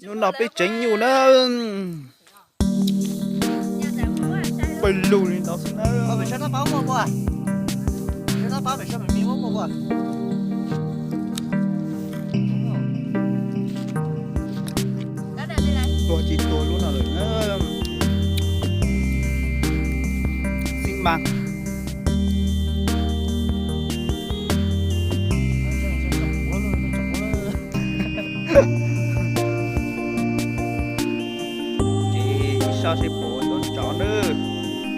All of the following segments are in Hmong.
Hnub no peb tseev nyuj na. Pawg lug li no xwb na. Tuag tsis tuag lub no lawm na. Xib mas. Ces ib sab seb puas tau nrov nawb.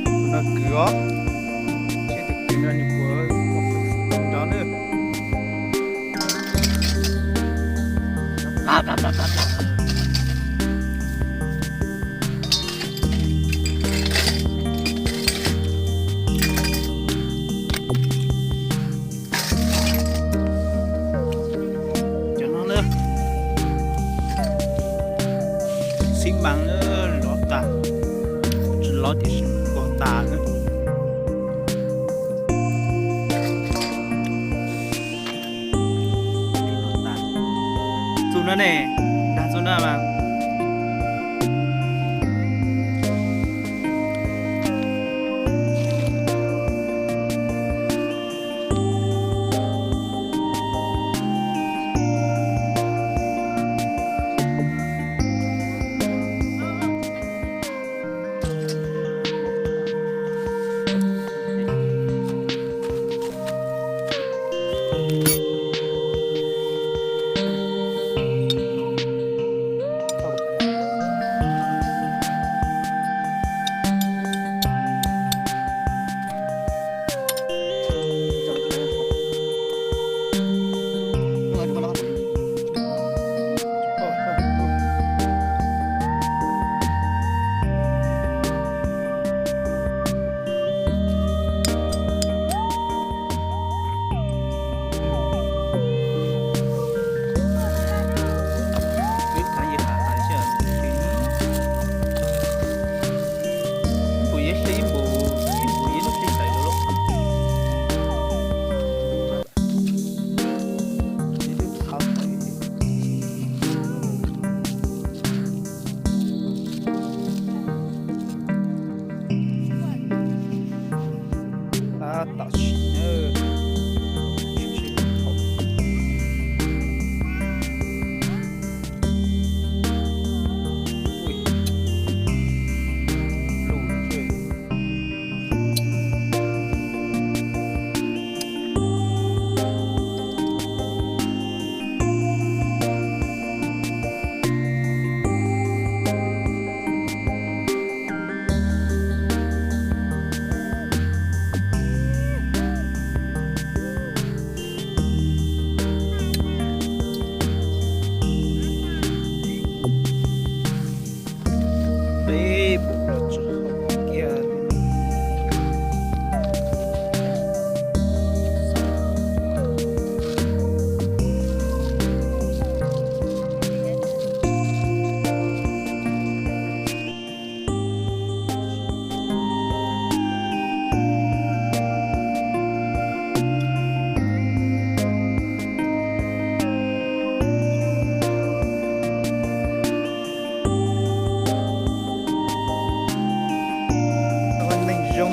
Tus no kwv os. Seb tus kwv no nws puas tau nrov nawb. Cov no na, xib mas na, lov tas, tsis lov tiam sis npog tas na. Txuj no ne, dag txuj no mas. Tab tom sim na, sim seb puas thaum. Ui, lus. Peb mus los tsis haum kiag. Neeg zoo.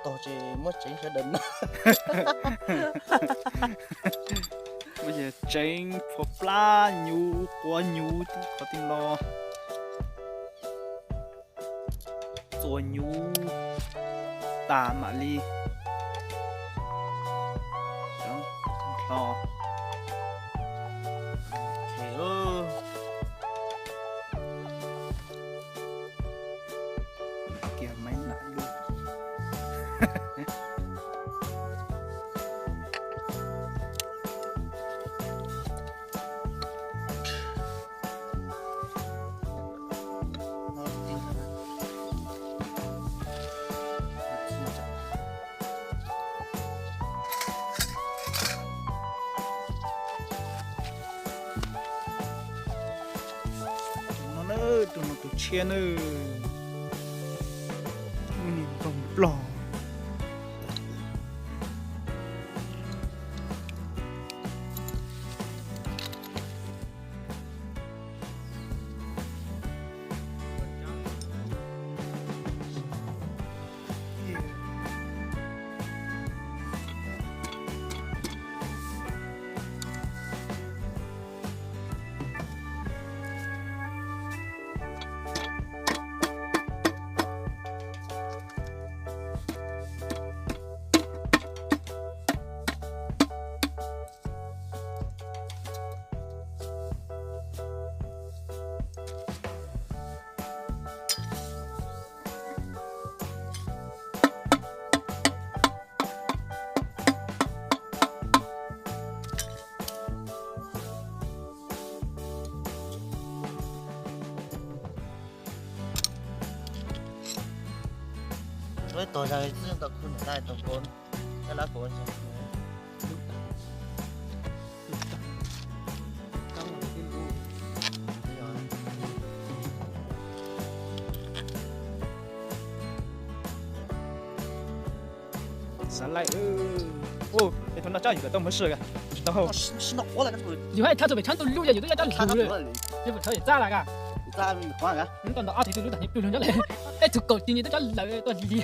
Tog ces muab tseev sawv daws noj. Muab tseev phuav tab nyuv quav nyuv tib qhov tib lo. Txuas nyuv tas mam li hlo. Kiag maiv nam lub. Tus no na, tus no tus tshiab na. Ub, nws nploog nplog. Tus zaws tsis tau khu niam tais tau kos, coj lab kos. Xav laij, ua, es thaum no tsob yus kom tau muab sw, tsis tau. Yus hais thaj txog pem tshab ntug lub yog yus twb coj coj lus lawm, yus pum tshab yus txaj lawm ka. Tau ntawm ob tug twb lub tag nyob plug lug nyob lawm, tej tug kaum tis ni twb coj lawm tuaj li.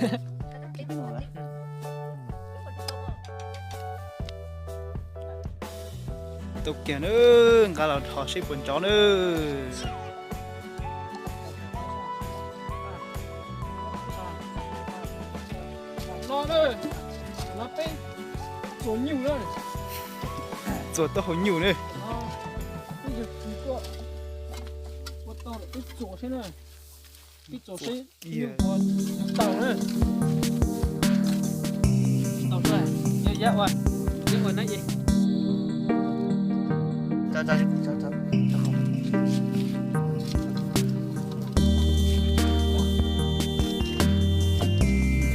Tau kiag na, nqa los dhos seb puas ntsov na. No na, no peb txuas nyuj na. Txuas taub hau nyuj na. Peb yog tsis tuaj, ua tau lawm peb txuas seb na. Peb txuas seb nyuj puas tau na. Tau seb, yog yam ua, yog ua na es.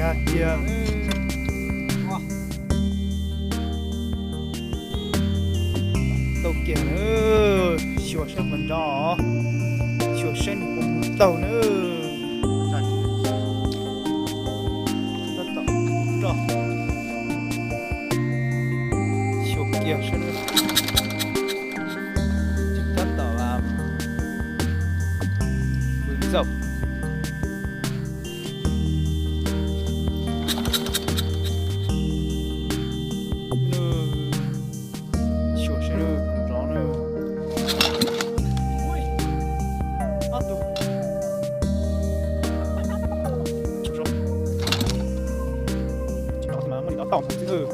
Nkag kiag. Tau kiag na, xyuas seb puas ntsov, xyuas seb nws puas mus taug na. Tab tom roj, xyuas kiag seb na, tab tom mus zaum. Xyuas seb nws nrov na. Ob tug. Nrov mas muaj li nrov tau xwb.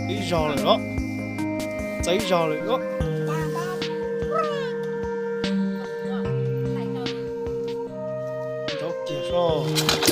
Ib zaug lawm os, txawv ib zaug lawm os. Nrov kiag soj.